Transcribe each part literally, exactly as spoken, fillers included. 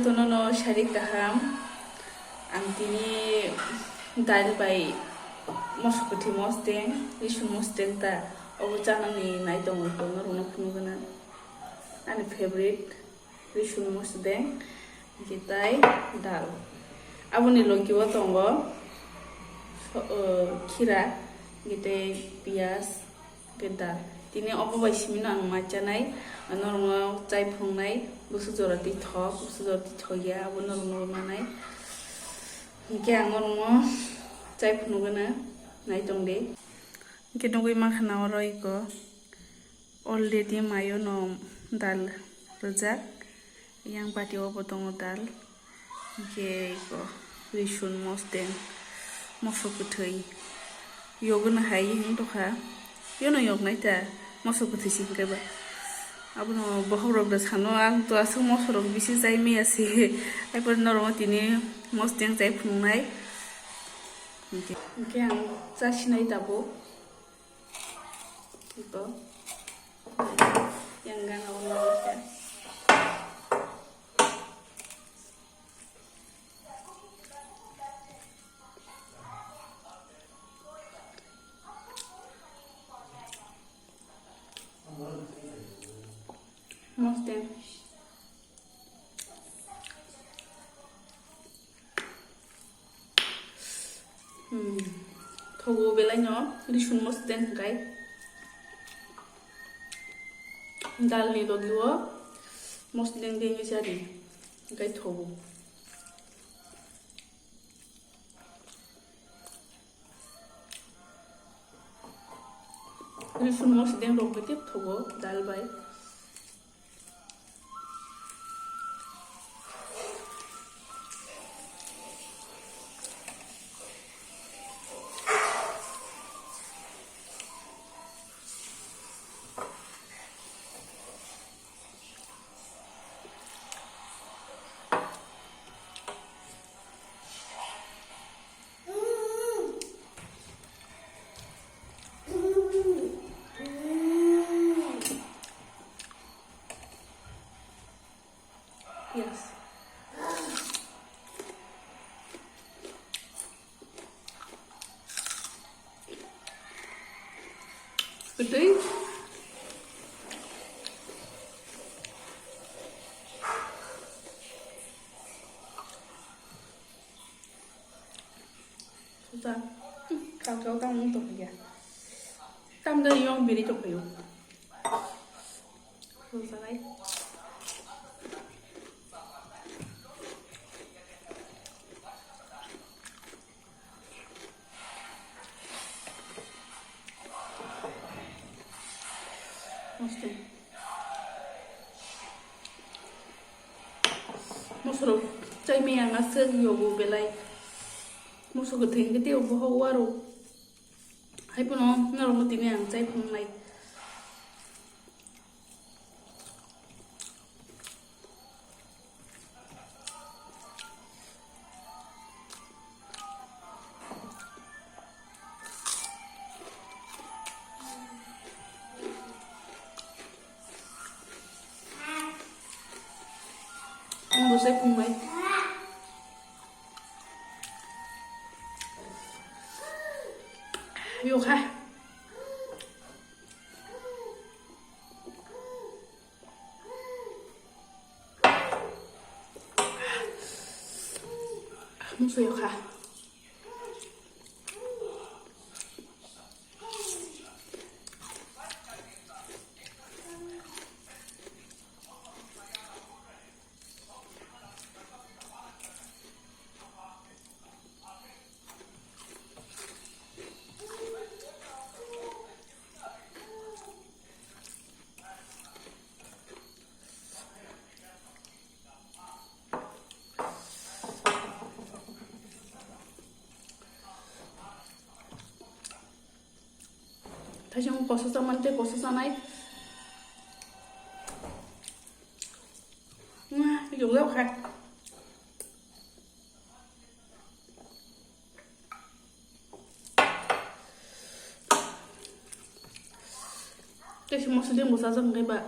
Tono no sari kaham. Ang tini dal bai moso kwthwi mosdeng, risun mosdeng ta obo chanani nai tongo, norokno phunugana. Ani favorite risun mosdeng, hwnkhe tai dal. Aboni logi o tongo so-, o, khira, hwnkhe tei piyaj, hwnkhe dal. Tini obo bai simino ang ma chanai, norokno chai phunuknai, busu jora twi thok, busu jora twi thok ya, abo norokno manai. Hwnkhe ang norokno chai phunukgana, nai tongdi. Hwnkhe nugui mankha na oro iko. Already mayo no dal rwjak, yang bati o bo tongo dal, hwnkhe iko risun mosdeng, moso kwthwi, yogwno hai wng tongkha, yono yoknai ta, moso kwthwi se hwnkhe ba. Abono bokhok rok da sano, ang to aswk moso rok bisi chai maya se, hai pore norok tini mosdeng chai phunuknai, hwnkhe ang chasinai tabuk. Ito. Yang gana ulo ka. Mosdeng. Hmm. Thogo belai no risun mosdeng hwnkhe. Dal ni logi o mosdeng dengwi chari hwnkhe thogo. Risun mosdeng rok hwnkhe thogo dal bai. Yes. Kwtwi. Susa. Hmm, kal kal tang wng tongkha ya. Tam da yong biri tongkha yo. Susa nai. Mosdeng. Mosorok chai maya ang aswk yogo belai. Moso kwthwi hwnkhe tei bohok waro. Hai phano norokno tini ang chai phunuknai. Ang rwchapung bai. Yokha. Musu yokha. Thaisong koso chamani tei koso chanai. Nga, yong yong kha. Tei se mosodeng bo chajak hwnkhe ba.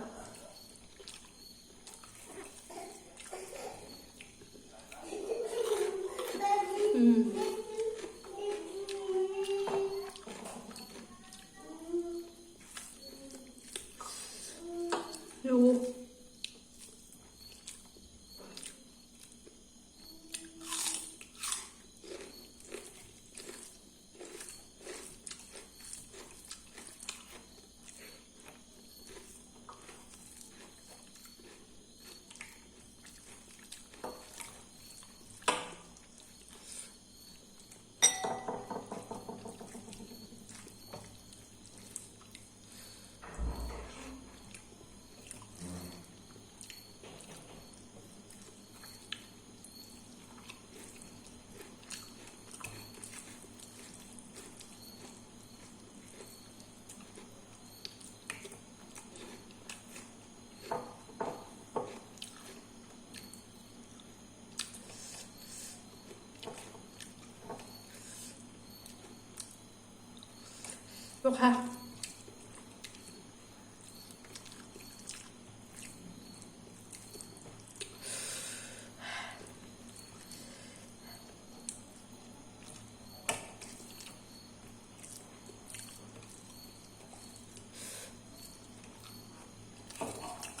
Tokha.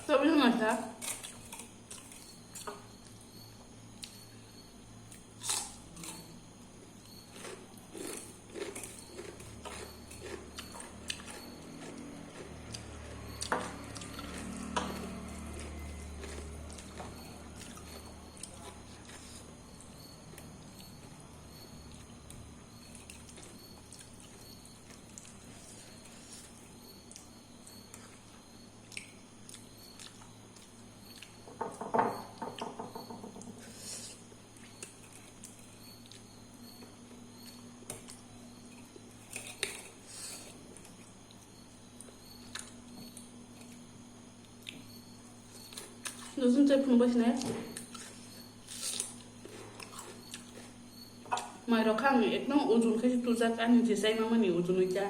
Tobili nasa. Nujum chai phunuk bai sinai. Mai rok kha ang ekdom ujun khe tujak ani je chai mani ujun oi kha.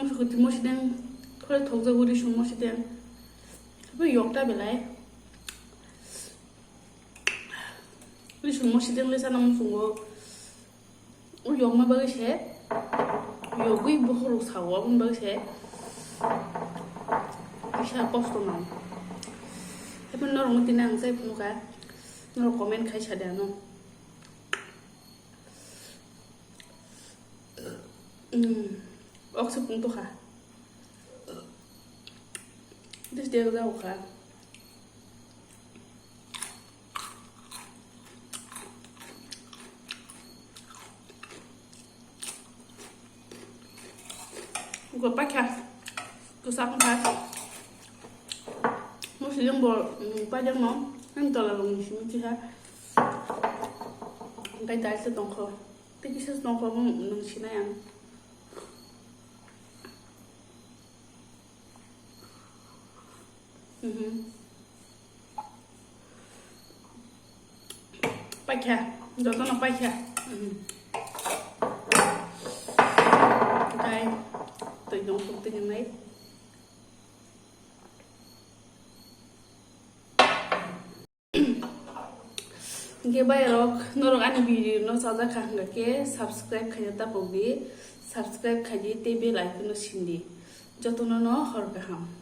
Musukuti mosideng, thore thokjago risung mosideng. Bo yokta belai. Risung mosideng le sana musungo. O yokma bagwi se, yogwi bokhorok sao, aboni bagwi se kisa kosto nang. Haikhe norokno tini ang chai phunukha, norok comment khai sa de ano. Hmm, okse phunuk tokha. This day, Go pakha. Go sakha. Mo siling bo, mm, pajak no. Ang tola long ni simi tiha. Ang kai dai se tongkho. Tiki se tongkho, mm, nung sinai ang. Mhm. Paikha, jotono paikha. Mhm. Dai, twi dong, twi nai. Hingke bai rok, norok ani video no chajak kha hingka khe subscribe khaina tapok di, subscribe khai di tei bell icon no sin di. Jotono no hor kaham.